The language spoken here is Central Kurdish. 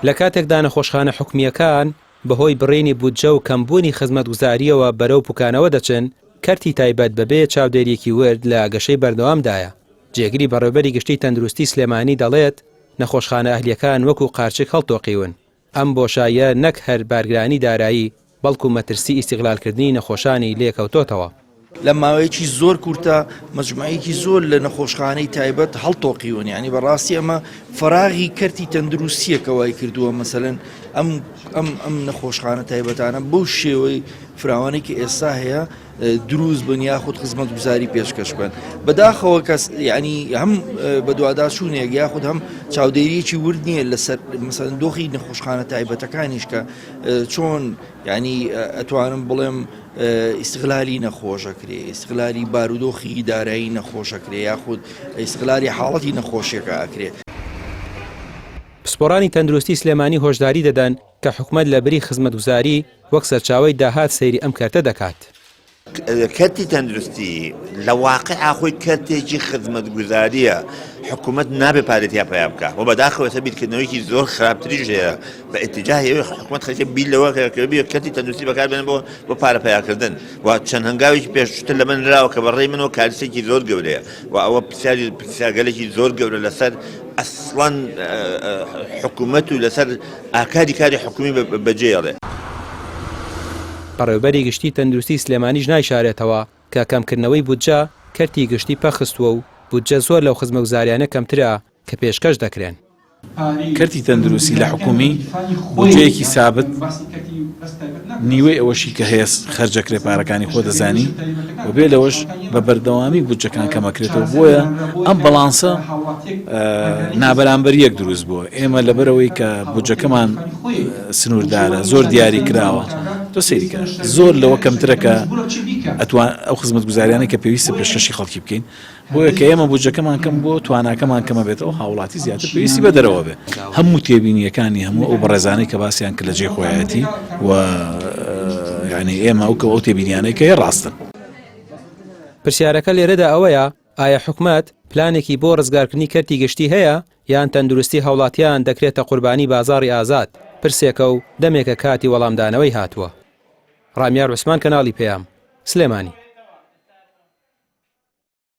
لە کاتێکدا نەخۆشخانە حکومییەکان بەهۆی بڕینی بودجە و کەمبوونی خزمەتگوزارییەوە بەرەو پوکانەوە دەچن، کەرتی تایبەت بەبێ چاودێرییەکی ورد لە گەشەی بەردەوامدایە. جێگری بەڕێوەبەری گشتیی تەندروستی سلێمانی دەڵێت، نەخۆشخانە ئەهلییەکان وەکو قارچک هەڵتۆقیون. ئەم بۆشاییە نەک هەر بارگرانی دارایی، بەڵکو مەترسی ئیستیغلالکردنی نەخۆشانی لێکەوتۆتەوە. لە ماوەیەکی زۆر کورتە مەجموعەیەکی زۆر لە نەخۆشخانەی تایبەت هەڵتۆقیون یعنی بەڕاستی ئەمە فەراغی کەرتی تەندروستیە کە وای کردووە مەسەلەن ئەم ئەم ئەم نەخۆشخانە تایبەتانە بەو شێوەی فراوانەی کە ئێستا هەیە دروست بن یاخود خزمەتگوزاری پێشکەش بکەن بەداخەوە کەس یعنی هەم بەدواداچوونێک یاخود هەم چاودێریەکی ورد نییە لەسەر مەسەلەن دۆخی نەخۆشخانە تایبەتەکانیش کە چۆن یعنی ئەتوانم بڵێم ئیستغلالی نەخۆشەکرێ ئیستغلالی بارودۆخی دارایی نەخۆشەکرێ یاخود ئیستغلالی حاڵەتی نەخۆشیەکە ئەکرێ. پسپۆڕانی تەندروستی سلێمانی هۆشداری دەدەن کە حکومەت لە بری خزمەتگوزاری وەک سەرچاوەی داهات سەیری ئەم کەرتە دەکات. کەرتی تەندروستی لە واقیعا خۆی کەرتێکی خزمەتگوزارییە، حکومەت نابێ پارەی تیا پەیا بکا و بەداخەوە ئێستا بیرکردنەوەیەکی زۆر خراپتریش هەیە بە ئیتیجاهی ئەوەی حکومەت خەریکە بیر لەوە کە بێ کەرتی تەندروستی بەکار بێنن بۆ بۆ پارە پەیاکردن و چەند هەنگاوێکی پێشتر لەمە نراوە کە بەڕێی منەوە کاریسێکی زۆر گەورەیە و ئەوە پرسیاری پرسیارگەلێکی زۆر گەورە لەسەر ئەسڵەن حکومەت و لەسەر ئاکاری کاری حکومی بەجێیەڵێ. بەڕێوەبەری گشتی تەندروستی سلێمانیش نایشارێتەوە کە کەمکردنەوەی بودجە کەرتی گشتی پەکخستووە و بودجە زۆر لەو خزمەگوزاریانە کەمترە کە پێشکەش دەکرێن. کەرتی تەندروستی لە حکومی بودجەیەکی سابت نیوەی ئەوەشی کە هەیە خەرجەکرێ پارەکانی خۆ دەزانی و بێ لەوەش بە بەردەوامی بودجەکان کەمەکرێتەوە بۆیە ئەم بەڵانسە نابەرامبەریەک دروست بووە ئێمە لەبەرەوەی کە بودجەکەمان سنووردارە زۆر دیاری کراوە تۆ سەیریکە زۆر لەوە کەمترە کە ئەتوان ئەو خزمەتگوزاریانە کە پێویستە پێشکەشی خەڵکی بکەین بۆیە کە ئێمە بودجەکەمان کەم بووە تواناکەمان کەمە بێتەوە هاوڵاتی زیاتر پێویستی بە دەرەوە بێ هەموو تێبینیەکانی هەموو ئەو بەڕێزانەی کە باسیان کرد لە جێی خۆیەتی و یعنی ئێمە ئەو کە ئەو تێبینیانەی کە هەیە ڕاستن. پرسیارەکە لێرەدا ئەوەیە ئایا حکومەت پلانێکی بۆ ڕزگارکردنی کەرتی گشتی هەیە یان تەندروستی هاوڵاتیان دەکرێتە قوربانی بازاڕی ئازاد، پرسێکە و دەمێکە کاتی وەڵامدانەوەی هاتووە. ڕامیار عوسمان کەناڵی پەیام، سلێمانی.